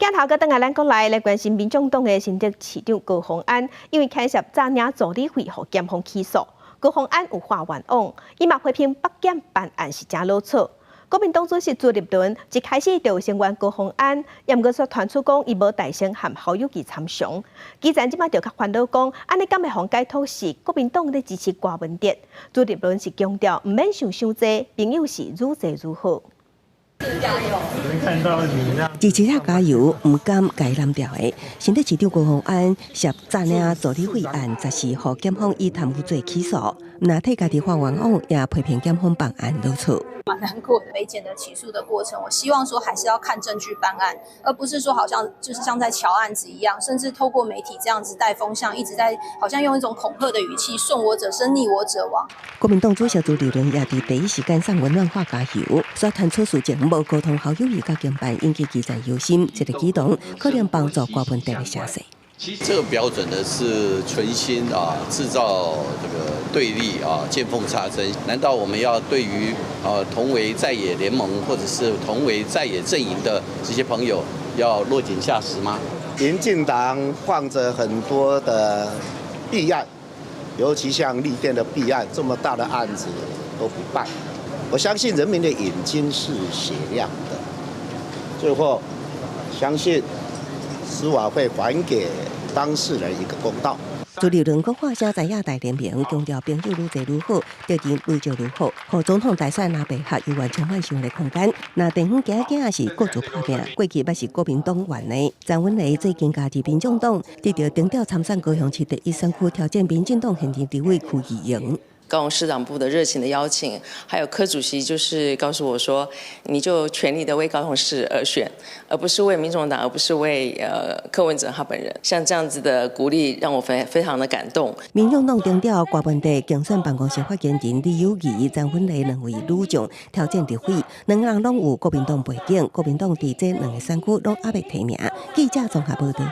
鏡頭閣轉來咱國內來關心民眾黨的新竹市長高虹安，因為牽涉詐領助理費，予檢方起訴。高虹安有喊冤枉，伊嘛批評北檢辦案是誠囉嗦。國民黨主席朱立倫一開始就聲援高虹安，也毋過煞傳出講伊無代先和侯友宜參詳。基層這擺就較煩惱講，按呢敢會予人解讀是國民黨咧支持柯文哲？朱立倫是強調毋免想傷濟，朋友是愈濟愈好。支持者加油，毋甘共伊攬掉的。新竹市長高虹安涉詐領助理費案，十四予檢方以貪污罪起訴，毋但替家己喊冤枉，也批評檢方辦案囉嗦。蠻難過的，北檢的起訴的過程，我希望說還是要看證據辦案，而不是說好像就是像在喬案子一樣，甚至透過媒體這樣子帶風向，一直在好像用一種恐嚇的語氣，順我者生，逆我者亡。國民黨主席朱立倫也佇第一時間送溫暖話加油，煞傳出事前無溝通侯友宜佮檢辦，引起基層憂心，這個舉動可能幫助柯文哲的聲勢。其實這個標準呢是存心啊，製造這個對立啊，見縫插針。難道我們要對於啊同為在野聯盟或者是同為在野陣營的這些朋友要落井下石嗎？民進黨放着很多的弊案，尤其像綠電的弊案，這麼大的案子都不辦。我相信人民的眼睛是雪亮的，最後相信司法會還給當事人一個公道。朱立倫閣喊聲在野大聯盟，強調朋友愈濟愈好，敵人愈少愈好。予總統大選若白合，猶原充滿想的空間。若地方行行是各自拍拚，過去捌是國民黨員的陳文麗最近加入民眾黨，得著頂吊參選高雄市第一選區挑戰民進黨現任立委區宜瑩。高雄市黨部的熱情的邀請，還有柯主席就是告訴我說，你就全力的為高雄市而選，而不是為民眾黨，而不是為柯文哲他本人。像這樣子的鼓勵，讓我非非常的感動。民眾黨頂吊柯文哲競選辦公室發言人李有儀、陳芬麗兩位女將挑戰立委，兩個人攏有國民黨背景，國民黨佇這兩個選區攏猶未提名。記者綜合報道。